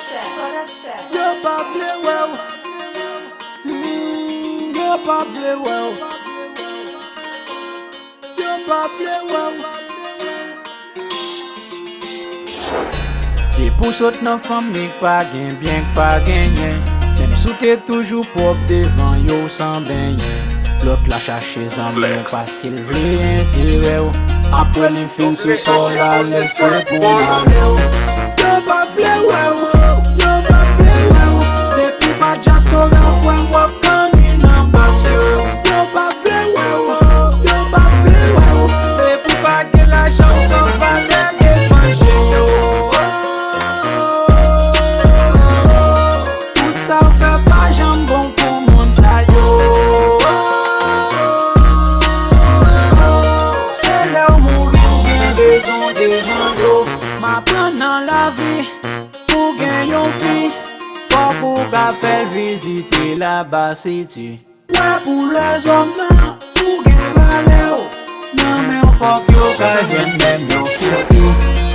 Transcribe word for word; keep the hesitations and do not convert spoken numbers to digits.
Yo pa vle wè w. Mm, yo pa vle wè w. Yo pa vle wè w. Depi w sot nan fanmi k pa gen byen, k pa genyen, menm si w te toujou pwòp devan yo, w san benyen. Lòt la chache zanmi w paske l vle enterè w. Apre li fin sou sa w la, lese pou malè w. Yo pa vle wè w, yo pa vle wè w. Depi w pa dyaspora, frè m, w ap kanni nan bòks yo. Yo pa vle wè w, yo pa vle wè w. Depi w pa gen lajan, w san valè devan je yo. Tout sa w fè pa janm bon pou moun sa yo. Se lè w mouri w gen rezon devan yo. M aprann nan lavi, pou gen yon fi, fòk ou ka fè l vizite laba siti. Wè pou lèzòm nan, pou gen valè w. Nan men w fòk yo ka jwenn menm yon fifti.